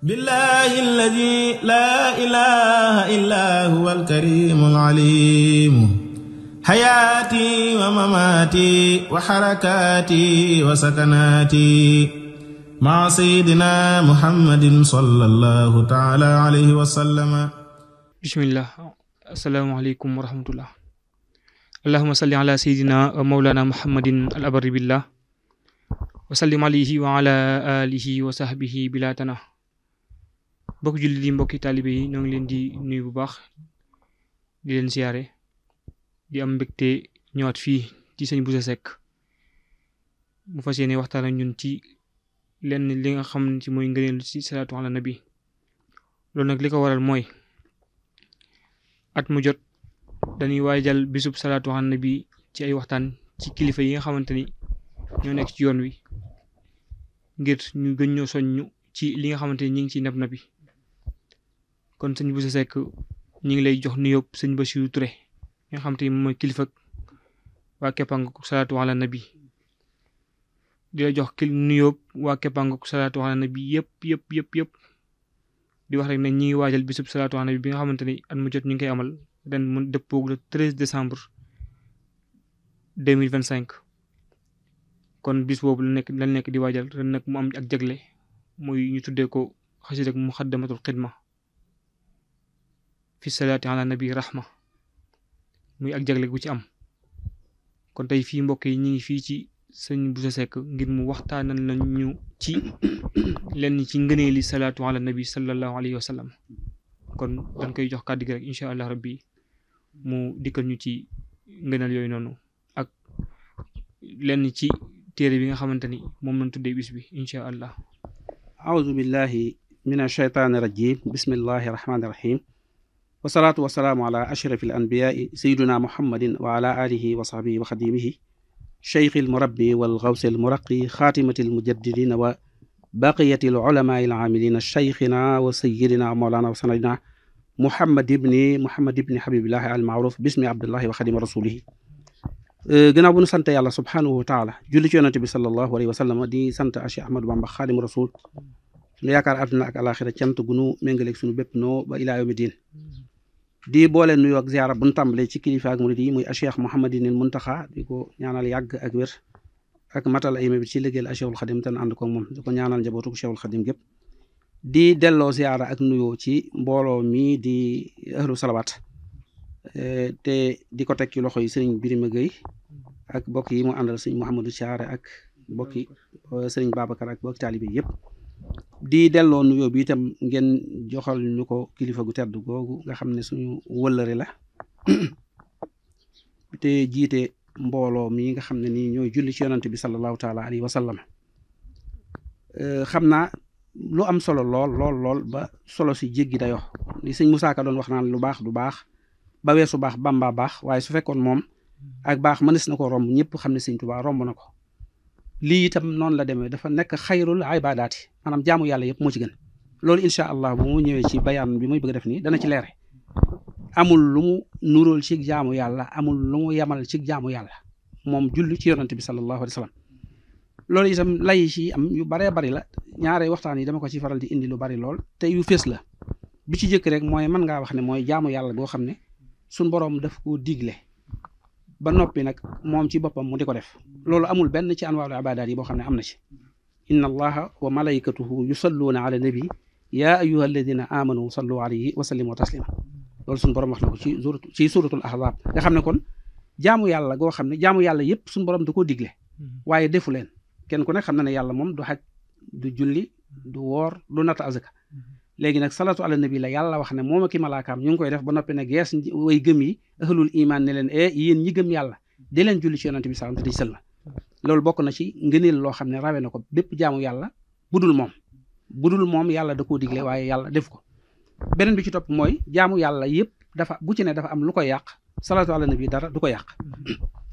billahi alladi laa ilaha illa huwa alkarimu alalimu hayaati wa mamaati wa xarakaati wa sakanaati maa sayyidina muhammadin sallallahu taala alayhi wa sallama. bismillah. asalaamaaleykum wa rahmatullah. allahuma salli ala sayyidina wa mawlana muhammadin al abari billah wa sallim alayhi wa ala alihi wa sahbihi bila tana. mbokki jullit yi, mbokki taalibe yi, ñoo ngi leen di nuyu bu baax, di leen siyaare, di am mbégte ñëwaat fii ci sëñ Bousso Seck mu fas yéene waxtaan ak ñun ci lenn li nga xam ne ci mooy ngëneel ci salaatu ala nabi. loolu nag li ko waral mooy at mu jot dañuy waajal bisub salaatu ala nabi ci ay waxtaan ci kilifa yi nga xamante ni ñoo nekk ci yoon wi ngir ñu gën ñoo soññu ci li nga xamante ni ñu ngi ciy nab nabi. kon sëñ Bousso Seck ñu ngi lay jox nuyoo sëñ Bassirou Touré nga xamante ni moom mooy kilifa waa Keppangu salaatu ala nabi, di la jox nuyoo waa Keppangu salaatu ala nabi yëpp di wax rek ne ñi ngi waajal bisub salaatu ala nabi bi nga xamante ni at mu jot ñu ngi koy amal ren mu dëppoog le 13 décembre 2025. kon bis boobu la nekk di waajal ren nag mu am ak jagle muy ñu tuddee ko xasida ak muxaddamatul xidma fi salaati ala nabi rahma, muy ak jagle gu ci am. kon tey fii mbokk yi ñu ngi fii ci sëñ Bousso Seck ngir mu waxtaanal nañu ci lenn ci ngëneeli salaatu ala nabi sallallahu alayhi wa sallam. kon dañ koy jox kàddu gi rek incha allah rabbi mu dikkal ñu ci ngëneel yooyu noonu ak lenn ci téere bi nga xamante ni moom lañ tuddee bis bi incha allah. aoudu billahi min ashaytaani rajim, bismillahi rahmaani rahim, wasalaatu wasalaamu ala ashrafi al anbiyaai sayiduna muhammadin wa ala alihi wa sahbihi wa xadimihi cheikh al murabbi wal gawsi al muraqi xaatimati al mujaddidina wa baqiyati al ulamaai al aamilina cheikhina wa sayidina wa mawlana wa sanadina muhammad ibni habibillahi al maaruf bismi abdullahi wa xadima rasulihi. gannaaw bu nu sant yàlla subhanahu wa taala julli ci yonente bi sallallahu alayhi wa sallam di sant Cheikh Ahmadou Bamba xaadimu rasul sunu yaakaar àdduna ak alaxira cant gu nu méngaleeg sunu bépp noo ba ilaa yawmi diin. di boole nuyoo ak ziara bu nu tàmbalee ci kilifa ak murid yi muy Cheikh Mouhamadinil Muntaxa di ko ñaanal yàgg ak wér ak matal ay mébét ci liggéeyal Cheikhul Xadim te ànd ko moom di ko ñaanal njabootu Cheikhul Xadim gépp. di delloo ziara ak nuyoo ci mbooloo mi di ahlu salawaat te di ko teg ci loxo yi sëriñ Birima Gueye ak mbokk yi mu àndal sëriñ Mouhamadou Thiaré ak mbokki sëriñ Babacar ak mbokki taalibe yëpp. di delloo nuyoo bi itam ngeen joxal ñu ko kilifa gu tedd googu nga xam ne suñu wëllëre la te jiite mbooloo mi nga xam ne nii ñooy julli ci yonante bi sallallahu taala alayhi wa sallam. xam naa lu am solo lool ba solo si jéggi dayoo li sëñ Moussa Ka doon wax naan lu baax du baax ba weesu baax Bamba baax, waaye su fekkoon moom ak baax mënees na ko romb ñëpp xam ne sëñ Tuubaa romb na ko. lii itam noonu la demee, dafa nekk xayrul ibadaati, maanaam jaamu yàlla yëpp moo ci gën. loolu incha allah bu mu ñëwee ci bayaan bi muy bëgg def nii dana ci leere. amul lu mu nuróol ci jaamu yàlla, amul lu mu yamal ci jaamu yàlla moom julli ci yonante bi sallallahu alayhi wa sallam. loolu itam lay ci am yu baree bari la, ñaare waxtaan yi dama ko ci faral di indi lu bari lool te yu fees la. bi ci jëkk rek mooy mën ngaa wax ne mooy jaamu yàlla goo xam ne suñ boroom daf koo digle ba noppi nag moom ci boppam mu di ko def. loolu amul benn ci anwaa'ul ibaadaat yi boo xam ne am na ci. inna allaha wa malaikatuhu yusalluuna ala nabi yaa ayyuha alladina amanu sallu alayhi wa sallimu taslima. loolu suñu borom wax na ko ci suratul ahzab nga xam ne kon jaamu yàlla goo xam ne jaamu yàlla yëpp suñu borom da koo digle waaye defu leen. kenn ku nekk xam na ne yàlla moom du xaj, du julli, du woor, du natt azaka. léegi nag salatu ala nabi la yàlla wax ne moom ak i malaakaam ñu ngi koy def ba noppi ne gees way gëm yi ahlul iman ne leen yéen ñi gëm yàlla di leen julli ci yonante bi sallam te di sëlma. loolu bokk na ci ngëneel loo xam ne rawe na ko bépp jaamu yàlla budul moom yàlla da koo digle waaye yàlla def ko. beneen bi ci topp mooy jaamu yàlla yëpp dafa bu ci ne dafa am lu koy yàq, salatu ala nabi dara du ko yàq.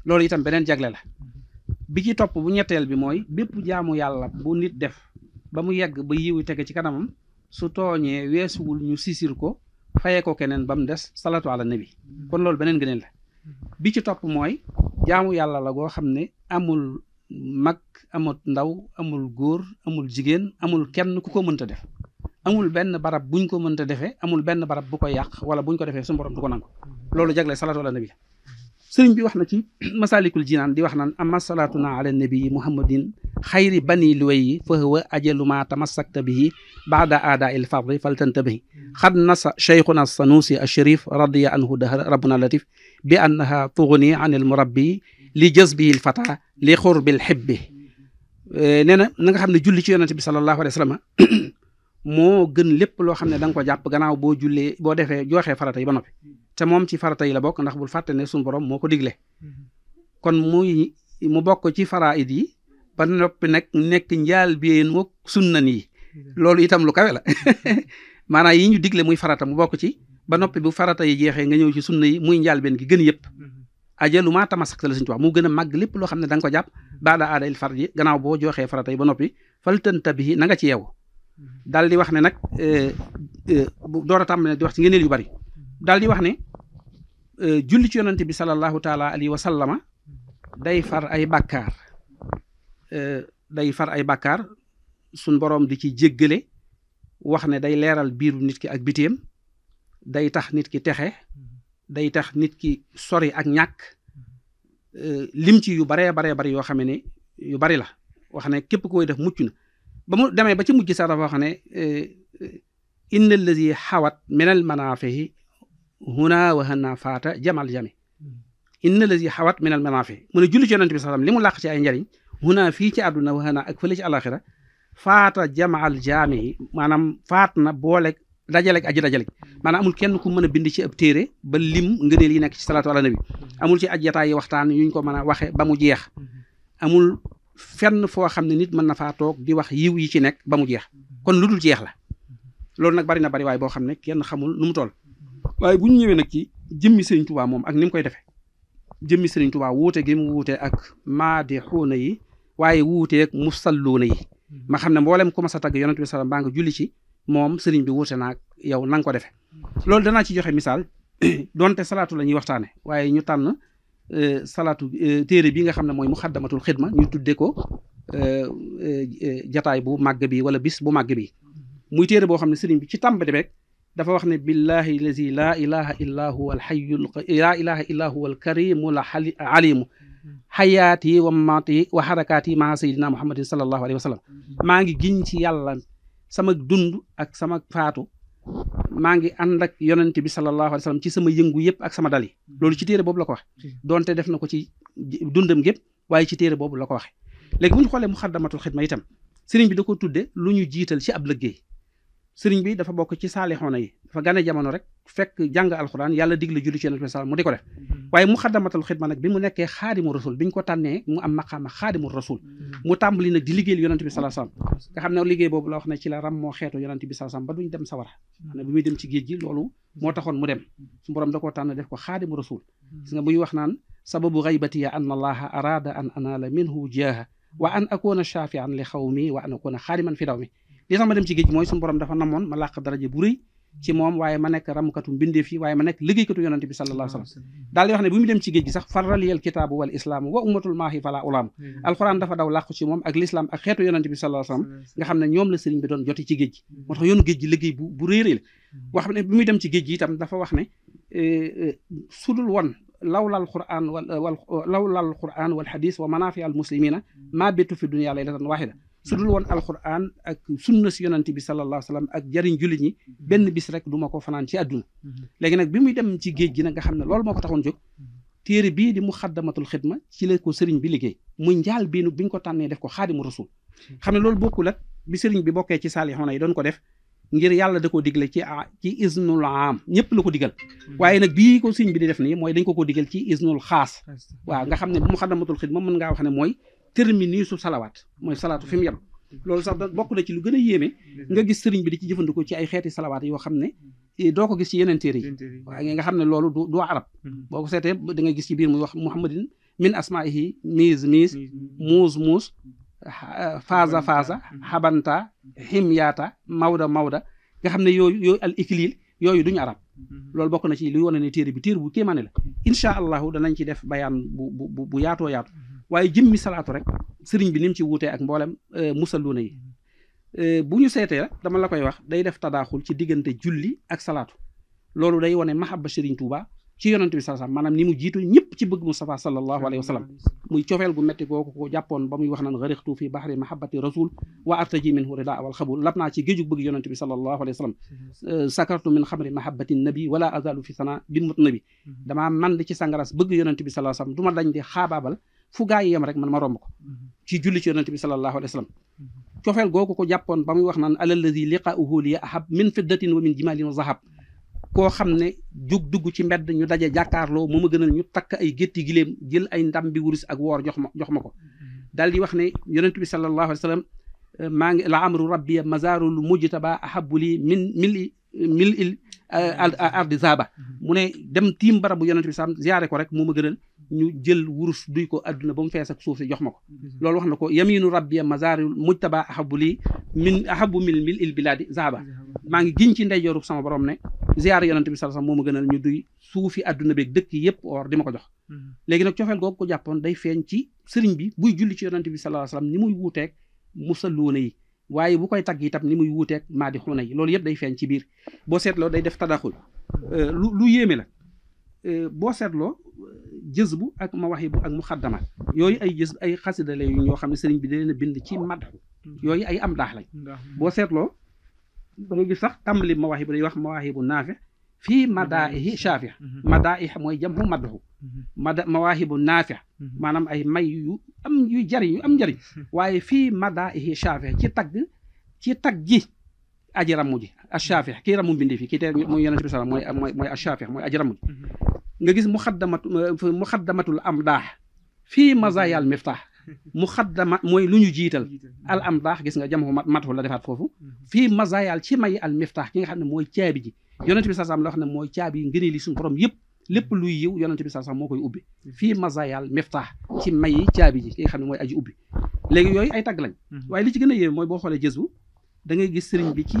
loolu itam beneen jagle la. bi ci topp bu ñetteel bi mooy bépp jaamu yàlla bu nit def ba mu yegg ba yiwu tege ci kanamam su tooñee weesuwul ñu sisir ko fayee ko keneen ba mu des salatu ala nabi. kon loolu beneen gëneel la. bi ci topp mooy jaamu yàlla la goo xam ne amul mag, amul ndaw, amul góor, amul jigéen, amul kenn ku ko mënta def. amul benn barab buñ ko mënta defee amul benn barab bu koy yàq wala buñ ko defee suñu borom du ko nangu loolu jagle salaatu ala nabi sëriñ bi wax na ci masalikul jinaan di wax naan amma salaatuna ala nabi muhammadin xayri bani luwayi fa huwa ajalu ma tamassakta bihi baada aada il fardi faltantabihi xad nasa cheikhuna sanusi alsharif radiya anhu dahar rabbuna latif bi annaha tugni an il murabbi li jazbihi lfata li xurbil xibbi nee na nga xam ne julli ci yonente bi sallallahu alayhi wa sallam moo gën lépp loo xam ne da nga ko jàpp gannaaw boo jullee boo defee jooxee farata yi ba noppi te moom ci farata yi la bokk ndax bul fàtte ne suñu borom moo ko digle kon mu bokk ci faraid yi ba noppi nag nekk njaal bi mook sunnan yi loolu itam lu kawe la maanaam yi ñu digle muy farata mu bokk ci ba noppi bu farata yi jeexee nga ñëw ci sunna yi muy njaal benn gi gën yëpp ajalu maa tamasakta la suñu wax mu gën a màgg lépp loo xam ne da nga ko jàpp baada aada il fard yi gannaaw boo jooxee farata yi ba noppi faltantabihi na nga ci yeewu daal di wax ne nag door a tàmm ne di wax ci ngeneel yu bari daal di wax ne julli ci yonante bi sallallahu taala alayhi wa sallama day far ay bàkkaar suñ boroom di ci jéggale wax ne day leeral biiru nit ki ak bitéem day tax nit ki texe day tax nit ki sori ak ñàkk lim ci yu baree bari yoo xam ne yu bari la wax ne képp koy def mucc na ba mu demee ba ci mujj sax dafa wax ne inna allazi xawat min al manafihi huna wa hana faata jamal jami inna allazi xawat min al manafihi mu ne julli ci yonente bi sallam li mu làq ci ay njariñ huna fii ci àdduna wa hana ak fële ci alaxira faata jamal jami maanaam faat na booleeg dajaleeg aji dajaleeg maanaam amul kenn ku mën a bind ci ab téere ba lim ngëneel yi nekk ci salaatu ala nabi amul ci aj jataay yi waxtaan yuñ ko mën a waxe ba mu jeex amul fenn foo xam ne nit mën na faa toog di wax yiw yi ci nekk ba mu jeex kon lu dul jeex la loolu nag bari na bari waaye boo xam ne kenn xamul nu mu toll waaye bu ñu ñëwee nag ci jëmmi Sëriñ Tuubaa moom ak ni mu koy defee jëmmi Sëriñ Tuubaa wuute gi mu wuute ak maadixuuna yi waaye wuuteeg musalluuna yi ma xam ne mboolem ku ma sa tagg yonent bi sallam baa nga julli ci moom sëriñ bi wuute naag yow na nga ko defee loolu danaa ci joxe misaal donte salaatu la ñuy waxtaane waaye ñu tànn salaatu téere bi nga xam ne mooy muxaddamatul xidma ñu tudde ko jataay bu màgg bi wala bis bu màgg bi muy téere boo xam ne sëriñ bi ci tàmbali rek dafa wax ne billahi lazi laa ilaha illa huwa alxayyul laa ilaha illa huwa alkarimul alimu xayaati wa mamaati wa xarakaati maa sayidina muhammadin sallallahu alayhi wa sallam maa ngi giñ ci yàlla sama dund ak sama faatu maa ngi ànd ak yonent bi sallallahu alayhi wa sallam ci sama yëngu yëpp ak sama dal yi loolu ci téere boobu la ko wax donte def na ko ci dundam gépp waaye ci téere boobu la ko waxe léegi bu ñu xoolee muxaddamatul xidma itam sëriñ bi da ko tudde lu ñu jiital ci ab liggéey sëriñ bi dafa bokk ci saalixoona yi dafa gane jamono rek fekk jàng alxuraan yàlla digle julli ci yonent bi sallam mu di ko def waaye muxaddamatul xidma nag bi mu nekkee xaadimu rasul bi ñu ko tànnee mu am maqaama xaadimu rasul mu tàmbali nag di liggéeyal yonent bi sallallahu alayhi wasallam nga xam ne liggéey boobu la wax ne ci la ram moo xeetu yonent bi sallallahu alayhi wasallam ba duñ dem sawara xam ne bi muy dem ci géej gi loolu moo taxoon mu dem su borom da koo tànn def ko xaadimu rasul gis nga buy wax naan sababu gaybatiya an allaha arada an anala minhu jaaha wa an akuna shafian li xawmi wa an akuna xaadiman fi daw mi li tax ma dem ci géej gi mooy suñu borom dafa namoon ma làq daraja bu rëy ci moom waaye ma nekk ramukatu mbindeef yi waaye ma nekk liggéeykatu yonante bi sallallahu alayhi wa sallam daal di wax ne bu mu dem ci géej gi sax faraliyal kitaabu wal islaamu wa ummatul maahi fala ulaamu alquran dafa daw làqu ci moom ak l'islam ak xeetu yonante bi sallallahu alayhi wa sallam nga xam ne ñoom la sëriñ bi doon joti ci géej gi moo tax yoonu géej gi liggéey bu réerée la wax ne bi muy dem ci géej gi itam dafa wax ne sudul woon lawlal quran lawlal quran wal hadis wa manafi al muslimina maa bettu fi dunya laylatan wahida su dul woon alquran ak sunna si yonante bi sallallahu alayhi wa sallam ak jariñ jullit ñi benn bis rek du ma ko fanaan ci àdduna léegi nag bi muy dem ci géej gi nag nga xam ne loolu moo ko taxoon jóg téere bii di muxaddamatul xidma ci la ko sëriñ bi liggéey muy njaal biinu bi ñu ko tànnee def ko xaadimu rasul xam ne loolu bokkul ak bi sëriñ bi bokkee ci saalixoona yi doon ko def ngir yàlla da koo digle ci isnul am ñëpp la ko digal waaye nag bii ko sëriñ bi di def nii mooy dañ ko digal ci isnul xaas waaw nga xam ne muxaddamatul xidma mën ngaa wax ne mooy termini su salawaat mooy salaatu fi mu yem loolu sax bokk na ci lu gën a yéeme nga gis sëriñ bi di ci jëfandikoo ci ay xeeti salawaat yoo xam ne doo ko gis ci yeneen téere yi waaye nga xam ne loolu du arab boo ko seetee da nga gis ci biir muy wax muhammadin min asmaihi miis muus faasa xabanta ximyaata mawda nga xam ne yooyu al ikilil yooyu duñu arab loolu bokk na ci luy wane ne téere bu kéemaane la incha allahu danañ ci def bayaan bu yaatoo yaatu waaye jëmmi salaatu rek sëriñ bi ni mu ci wuutee ak mboolem musalluuna yi bu ñu seetee dama la koy wax day def tadaaxul ci diggante julli ak salaatu loolu day wane mahabba Serigne Touba ci yonante bi sallallahu alayhi wasallam maanaam ni mu jiitu ñëpp ci bëgg Mustafa sallallahu alayhi wa sallam muy cofeel gu metti googu ko jàppoon ba muy wax naan gharixtu fi bahri mahabbati rasul wa artaji minhu rida wal xabul lab naa ci géejug bëgg yonante bi sallallahu alayhi wa sallam sakartu min xamri mahabbati nabi wala azalu fi sana bin mut nabi damaa man di ci sangaras bëgg yonante bi sallallahu alayhi wa sallam du ma dañ di xaabaabal fu gaa yi yem rek man ma romb ko ci julli ci yonante bi sallallahu alayhi wa sallam cofeel googu ko jàppoon ba muy wax naan alalladi liqa'uhu li ahab min fiddatin wa min jimalin wa zahab koo xam ne jug dugg ci mbedd ñu daje jàkkaarloo moo ma gënal ñu takk ay gétti giléem jël ay ndam bi wurus ak woor jox ma ko daal di wax ne yonent bi sallallahu alayhi wa sallam maa ngi la amru rabbiya mazarul mujtaba ahabu li mil il ardi zaba mu ne dem tiim barabu yonent bi sam ziyaare ko rek moo ma gënal ñu jël wurus duy ko adduna ba mu fees ak suuf si jox ma ko loolu wax na ko yaminu rabbiya mazarul mujtaba ahabu li ahabu mil il biladi zaba maa ngi giñ ci ndeyjooru sama borom ne ziyaare yonent bi sallallahu alayhi wasallam moo ma gënal ñu duy suufi adduna beeg dëkk yëpp or di ma ko jox léegi nag cofeel googu ko jàppoon day feeñ ci sëriñ bi buy julli ci yonent bi sallallahu alayhi wasallam ni muy wuuteeg musalluuna yi waaye bu koy tagg itam ni muy wuuteeg maadixuuna yi loolu yëpp day feeñ ci biir boo seetloo day def tadaxul lu yéeme la boo seetloo jëzbu ak mawaahibu ak muxaddamaat yooyu ay jëzb ay xasida la yu ñoo xam ne sëriñ bi da leen a bind ci madxu yooyu ay am daax lañ boo seetloo da nga gis sax tàmbali mawaahibu day wax mawaahibu naafi fii madaihi shaafi madaih mooy jamhu madxu mawaahibu naafi maanaam ay may yu am yu jariñ yu am njariñ waaye fii madaihi shaafi ci tag ji aji ramu ji ashaafi kii ramu mbindi fi kii te mooy yonent bi sallam mooy ashaafi mooy aji ramu ji nga gis muxaddamatul amdaax fii mazayal miftaax muxaddama mooy lu ñu jiital al amdaax gis nga jamhu matxu la defaat foofu fii mazayal ci may al miftaax ki nga xam ne mooy caabi ji yonent bi sallam la wax ne mooy caabi ngënee li suñu borom yëpp lépp luy yiw yonent bi sallam moo koy ubbi fii mazayal miftaax ci may caabi ji ki nga xam ne mooy aji ubbi léegi yooyu ay tagg lañ waaye li ci gën a yéeme mooy boo xoolee jësu da ngay gis sëriñ bi ci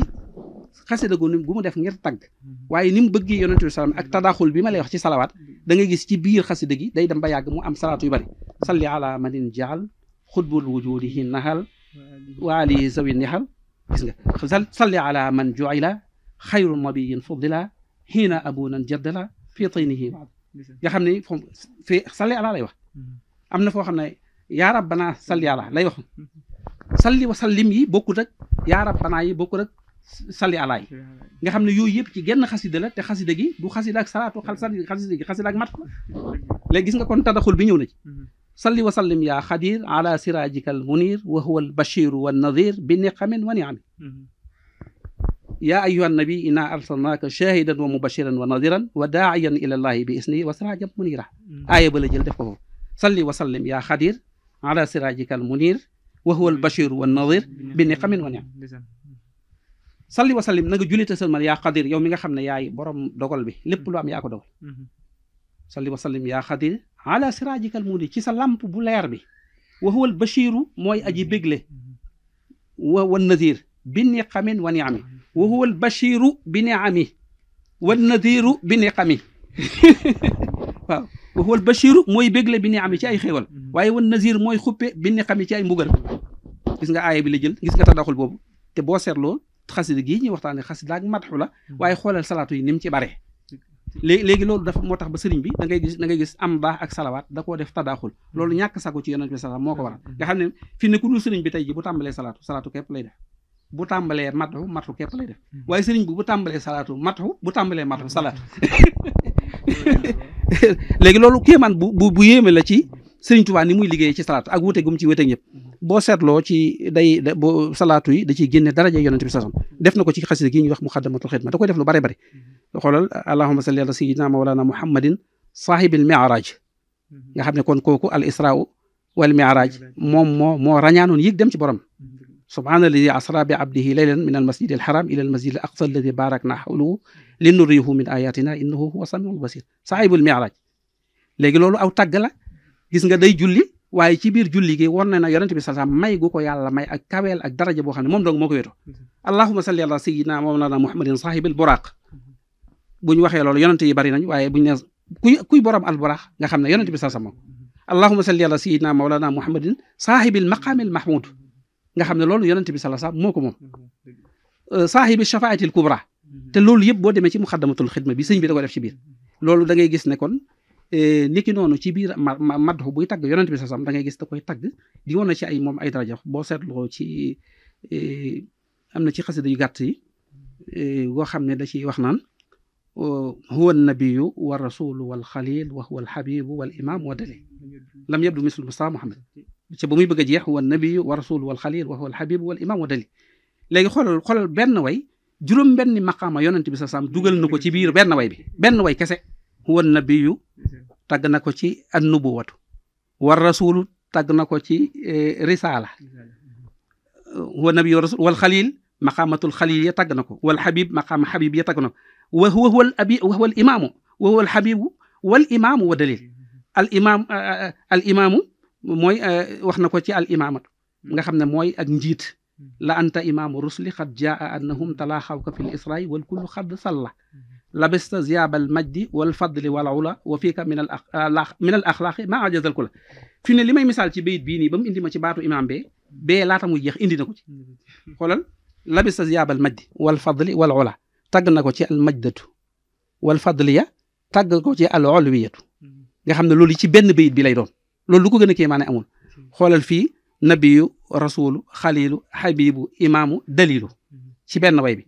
xasida gu mu def ngir tagg waaye ni mu bëggee yonent bi sallam ak tadaxul bi ma lay wax ci salawaat da ngay gis ci biir xasida gi day dem ba yàgg mu am salaatu yu bari salli ala manin jaal xutbul wujudihi nahal wa alihi zawi nihal gis nga salli ala man juila xayru nabiyin fuddila xiina abunan jaddala fii taynihi nga xam ne foofu fii salli ala lay wax am na foo xam ne yaa rabbana salli ala lay wax salli wa sallim yi bokkut ak yaa rabbana yi bokkut ak salli ala yi nga xam ne yooyu yëpp ci genn xasida la te xasida gi du xasida ak salaatu xasida gi xasida ak mat léegi gis nga kon tadaxul bi ñëw na ci salli wa sallim yaa xadir ala sirajika al munir wa huwa al bashiru wa nadir bi niqamin wa niamin yaa ayuha nabi inna arsalnaka shahidan wa mubashiran wa nadiran wa daa'iyan ila allahi bi isni wa sirajan munira aaya ba la jël def ko foofu salli wa sallim yaa xadir ala sirajika al munir wa huwa al bashiru wa nadir bi niqamin wa niamin salli wa sallim na nga jullite sëlmal yaa xadir yow mi nga xam ne yaay borom dogal bi lépp lu am yaa ko dogal salli wa sallim yaa xadir ala sirajikal munir ci sa lamp bu leer bi wa huwa al bashiru mooy aji bégle wa nadir bi niqamin wa niami wa huwa al bashiru bi niami wa nadiru bi niqami waaw wa huwa al bashiru mooy bégle bi niami ci ay xéewal waaye wa nadir mooy xuppe bi niqami ci ay mbugal gis nga aaya bi la jël gis nga tadaxul boobu te boo seetloo xasida gii ñuy waxtaane xasida ak madxu la waaye xoolal salaatu yi ni mu ci bare léegi loolu dafa moo tax ba sëriñ bi da ngay gis am baax ak salawaat da koo def tadaaxul loolu ñàkk sago ci yonent bi salaam moo ko waral nga xam ne fi ne ku dul sëriñ bi tey ji bu tàmbalee salaatu képp lay def bu tàmbalee matxu képp lay def waaye sëriñ bi bu tàmbalee salaatu matxu bu tàmbalee matxu salaatu léegi loolu kéemaan bu yéeme la ci sëriñ Tuubaa ni muy liggéey ci salaatu ak wute gum ci wute ñëpp boo seetloo ci boo salaatu yi da ciy génne daraja yonent bi sallam def na ko ci xasida gi ñuy wax muxaddamatul xidma da koy def lu bare bare xoolal allahumma salli ala sayyidina mawlana muhammadin saahibil mi'raj nga xam ne kon kooku al israa wal mi'raj moom moo rañaanoon yéeg dem ci borom subhaana alladi asra bi abdihi laylan min al masjid al haram ila al masjid al aqsa alladi barakna hawlahu linuriyahu min ayatina innahu huwa samiul basir saahibul mi'raj léegi loolu aw tàgg la gis nga day julli waaye ci biir julli gi war na na yonent bi sallam may gu ko yàlla may ak kaweel ak daraja boo xam ne moom dong moo ko wéetoo allahumma salli ala sayyidina mawlana muhammadin sahibil buraq bu ñu waxee loolu yonent yi bari nañ waaye buñ ne kuy borom al buraq nga xam ne yonent bi sallam moom allahumma salli ala sayyidina mawlana muhammadin sahibil maqamil mahmud nga xam ne loolu yonent bi sallallahu alayhi wasallam moo ko moom saahibi shafaatil kubra te loolu yëpp boo demee ci muxaddamatul xidma bi sëñ bi da ko def ci biir loolu da ngay gis ne kon niki noonu ci biir madhu buy tagg yonent bi sallallahu alayhi wasallam da ngay gis da koy tagg di wane ci ay moom ay daraja boo seetloo ci am na ci xasida yu gàtt yi boo xam ne da ciy wax naan huwa nabiyu wa rasulu wal xalil wa huwa al habibu wal imam wa dalil lam yabdu mislu Mustafa Muhammad ci ba muy bëgg a jeex huwa nabiyu wa rasulu wal xalil wa huwa al habibu wal imam wa dalil léegi xoolal benn way juróom benni maqaama yonent bi sallallahu alayhi wasallam dugal na ko ci biir benn way bi benn way kese huwa nabiyu tagg na ko ci an nubuwatu war rasulu tagg na ko ci risaala huwa nabiyu wa rasul wal xalil maqaamatul xalil ya tagg na ko wal habib maqaama habib ya tagg na ko wa huwa al imaamu wa huwa al habibu wal imaamu wa dalil al imaamu mooy wax na ko ci al imaamatu nga xam ne mooy ak njiit la anta imaamu rusli xad jaa annahum talaaxawka fi l israai wal kullu xad salla labista ziyaabal majdi wal fadli wal ula wa fiika min al axlaaqi maa ajazal kula fi ne li may misaal ci bayit bii nii ba mu indi ma ci baatu imaam bee laata muy jeex indi na ko ci xoolal labista ziyaabal majdi wal fadli wal ula tagg na ko ci al majdatu wal fadliya tagg ko ci al ulwiyatu nga xam ne loolu ci benn bayit bi lay doon loolu lu ko gën a kéemaane amul xoolal fii nabiyu rasulu xalilu habibu imaamu dalilu ci benn way bi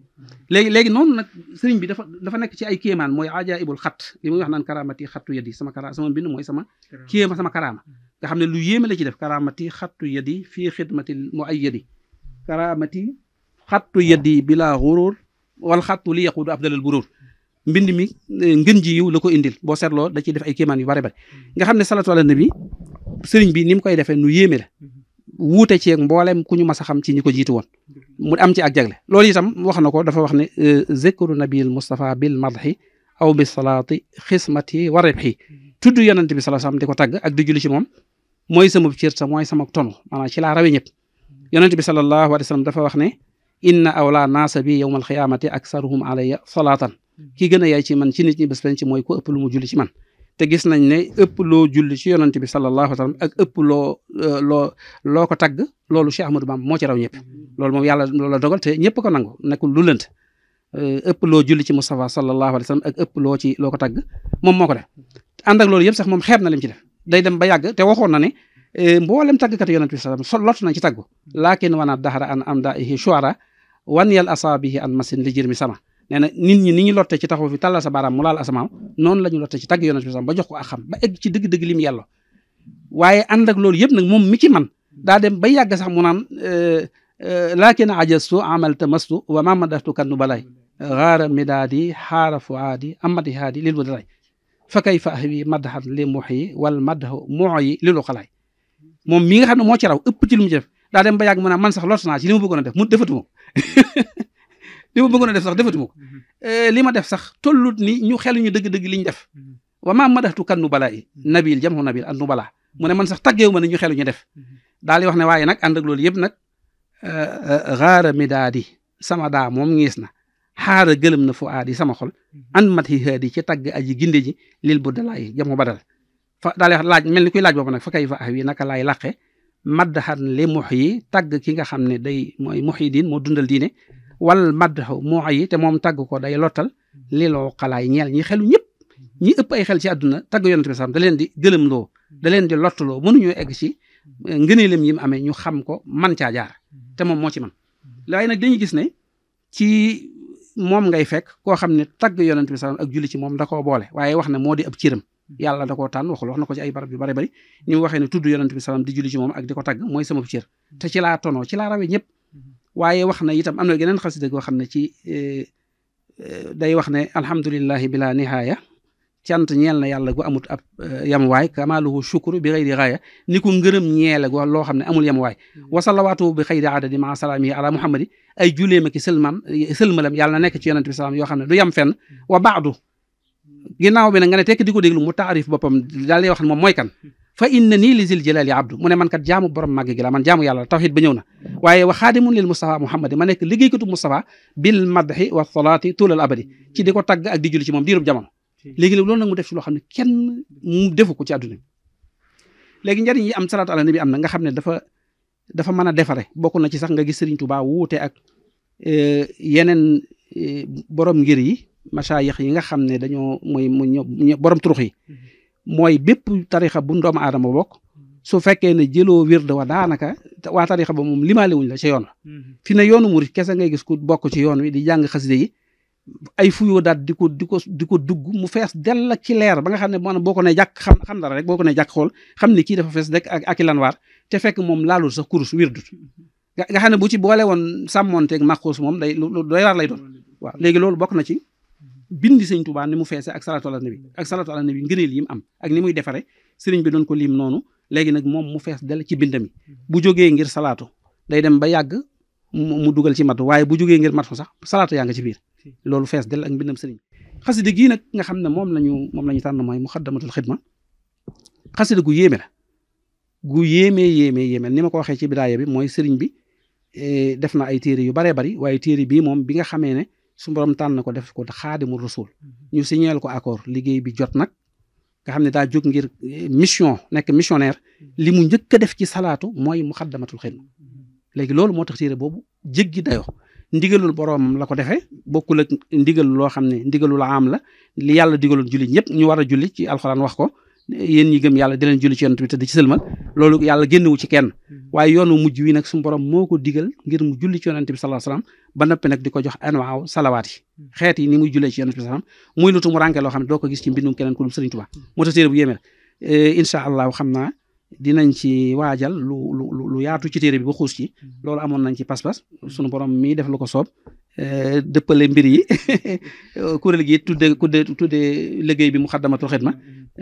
léegi noonu nag sëriñ bi dafa nekk ci ay kéemaan mooy ajaibul xat li muy wax naan karamati xattu yadi sama mbind mooy sama karaama nga xam ne lu yéeme la ci def karamati xattu yadi fii xidmatil muayyadi karamati xattu yadi bila xurur wal xattu li yaqudu afdalal burur mbind mi ngën ji yiw la ko indil boo seetloo da ciy def ay kéemaan yu bari bari nga xam ne salatu ala nabi sëriñ bi ni mu koy defee nu yéeme la wuute ceeg mboolem ku ñu mas a xam ci ñi ko jiitu woon mu am ci ak jagle loolu itam wax na ko dafa wax ne zikru nabil Mustafa bil madhi aw bi salaati xismati wa ribhi tudd yonent bi sallallahu alayhi wasallam di ko tagg ak di julli ci moom mooy sama cër sa mooy sama tonu maanaam ci laa rawe ñëpp yonent bi sallallahu alayhi wasallam dafa wax ne inna awla naasa bi yawmal xiyaamati aksaruhum alayya salaatan ki gën a yaay ci man ci nit ñi bés penc mooy ko ëpp lu mu julli ci man te gis nañ ne ëpp loo julli ci yonent bi sallallahu alayhi wasallam ak ëpp loo ko tagg loolu Cheikh Ahmadou Bamba moo ci raw ñëpp loolu moom yàlla loolu la dogal te ñëpp ko nangu nekkul lu lënt ëpp loo julli ci Mustafa sallallahu alayhi wasallam ak ëpp loo ko tagg moom moo ko def ànd ak loolu yëpp sax moom xeeb na lim ci def day dem ba yàgg te waxoon na ne mboolem taggkat yonent bi sallallahu alayhi wasallam lott nañ ci taggu laakin wana dahara an amdaihi shuara wan yal asaabihi an masin li jër mi sama nee na nit ñi ni ñu lotte ci taxaw fi tàllal sa baaraam mu laal asamaaw noonu la ñu lotte ci tagg yonent bi sallallahu alayhi wasallam ba jox ko ak xam ba egg ci dëgg-dëgg li mu yàlla waaye ànd ak loolu yëpp nag moom mi ci man daa dem ba yàgg sax mu naan laakin ajastu amal tamastu wa ma madaftu kannu balay gaara midaadi xaara fuaadi amati haadi lil budalay fa kayfa ahwi madhan li muxyi wal madhu muxyi lilu xalaay moom mi nga xam ne moo ci raw ëpp ci lu mu ci def daa dem ba yàgg mu naan man sax lott naa ci li ma bëggoon a def mu defatuma ko li ma bëggoon a def sax defatuma ko li ma def sax tollut ni ñu xeluñu dëgg-dëgg li ñu def wa ma madahtu kannu balaa yi nabil jamhu nabil annu balaa mu ne man sax taggeewu ma ne ñu xeluñu def daal di wax ne waaye nag ànd ak loolu yëpp nag xaara mi daa di sama daa moom ngiis na xaara gëlëm na fu aadi sama xol an mat yi haadi ci tagg aji ginde ji lil bu dalaay jamhu badal fa daal di wax laaj mel ni kuy laaj boobu nag fa kay fa ah wi naka laay laqe maddaxan li mux yi tagg ki nga xam ne day mooy muhyiddin moo dundal diine wal maddaxu mux yi te moom tagg ko day lottal liloo xalaay ñeel ñi xelu ñëpp ñi ëpp ay xel ci àdduna tagg yonent bi sam da leen di gëlëm loo da leen di lottaloo mënuñoo egg ci ngëneelam yi mu amee ñu xam ko man caa jaar te moom moo ci man waaye nag dañuy gis ne ci moom ngay fekk koo xam ne tagg yonent bi sam ak julli ci moom da koo boole waaye wax ne moo di ab cëram yàlla da koo tànn wax na ko ci ay barab yu bari bari ñu waxee ne tudd yonent bi salaam di julli ci moom ak di ko tagg mooy sama cër te ci laa tonoo ci laa rawee ñëpp waaye wax na itam am na geneen xasida goo xam ne ci day wax ne alhamdulillahi bila nihaaya cant ñeel na yàlla gu amut ab yamuwaay kamaluhu shukru bi xayri gaaya ni ko ngërëm ñeele go loo xam ne amul yamuwaay wasalawaatu bi xayri adadi ma salaami ala muhammadi ay juleema ki sëlmalam yàlla na nekk ci yonent bi salaam yoo xam ne du yam fenn wa baadu ginnaaw bi nag nga ne tekk di ko déglu mu taarif boppam daal di wax ne moom mooy kan fa inna nii li zil jalali abdu mu ne man kat jaamu borom màgg gi la man jaamu yàlla tawhid ba ñëw na waaye wa xaadimun lil Mustafa Muhammad ma nekk liggéeykatu Mustafa bil madhi wa salaati tulal abadi ci di ko tagg ak di julli ci moom diirub jamono léegi nag loolu nag mu def ci loo xam ne kenn mu defu ko ci àdduna léegi njariñ yi am salaatu ala nabi am na nga xam ne dafa dafa mën a defare bokk na ci sax nga gis Sëriñ Tuubaa wuute ak yeneen borom ngir yi masaayix yi nga xam ne dañoo mooy borom turux yi mooy bépp tarixa bu doomu aadama bokk su fekkee ne jëloo wird wa daanaka waa tarixa ba moom limaale wuñ la ca yoon la fi ne yoonu murit kese ngay gis ku bokk ci yoon wi di jàng xaside yi ay fuyoo daat di ko dugg mu fees dell ak ci leer ba nga xam ne maanaam boo ko ne jàkk xam dara rek boo ko ne jàkk xool xam ne kii dafa fees rek ak i lanwaar te fekk moom laalul sax kurus wirdut nga xam ne bu ci boole woon sàmmonteeg maxuus moom day lu doy waar lay doon waaw léegi loolu bokk na ci bindi sëñ Tuubaa ni mu feese ak salatu ala nabi ngëneel yi mu am ak ni muy defare sëriñ bi doon ko lim noonu léegi nag moom mu fees dell ci bindami bu jógee ngir salaatu day dem ba yàgg mu dugal ci matu waaye bu jógee ngir matu sax salaatu yaa nga ci biir loolu fees dell ak mbindam sëriñ xasida gii nag nga xam ne moom lañu tànn mooy muxaddamatul xidma xasida gu yéeme la gu yéeme ni ma ko waxee ci bidaaya bi mooy sëriñ bi def na ay téere yu baree bari waaye téere bii moom bi nga xamee ne su borom tànn ko def ko xaadimu rasul ñu signeel ko accord liggéey bi jot nag nga xam ne daa jóg ngir mission nekk missionnaire li mu njëkk a def ci salaatu mooy muxaddamatul xidma léegi loolu moo tax téere boobu jéggi dayoo ndigalul boroomam la ko defee bokkul ak ndigal loo xam ne ndigalul am la li yàlla digaloon julli ñëpp ñu war a julli ci alxuraan wax ko yéen ñi gëm yàlla di leen julli ci yonent bi te di ci sëlmal loolu yàlla génnewu ci kenn waaye yoonu mujj wi nag suñu borom moo ko digal ngir mu julli ci yonent bi sallallahu alayhi wasallam ba noppi nag di ko jox anwaaw salawaat yi xeet yi ni muy jullee ci yonent bi sallallahu alayhi wasallam muy lutu mu rànke loo xam ne doo ko gis ci mbindum keneen ku dul Sëriñ Tuubaa moo tax téere bu yéeme la incha allah xam naa dinañ ci waajal lu yaatu ci téere bi ba xuus ci loolu amoon nañ ci pas-pas sunu borom mii def lu ko soob dëppale mbir yi kuréel gi tudde liggéey bi muxaddamatul xidma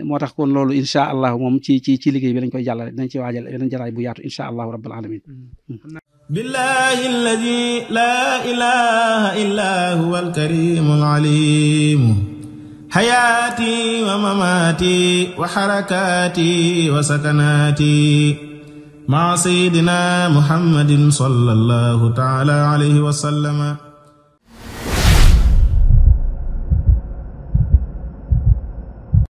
moo tax kon loolu incha allah moom ci liggéey bi lañ koy jàllale dinañ ci waajal yeneen jaraay bu yaatu incha allahu rabbal alamin billahi alladi la ilaha illa huwa alkarimul alim حياتي ومماتي وحركاتي وسكناتي مع سيدنا محمد صلى الله تعالى عليه وسلم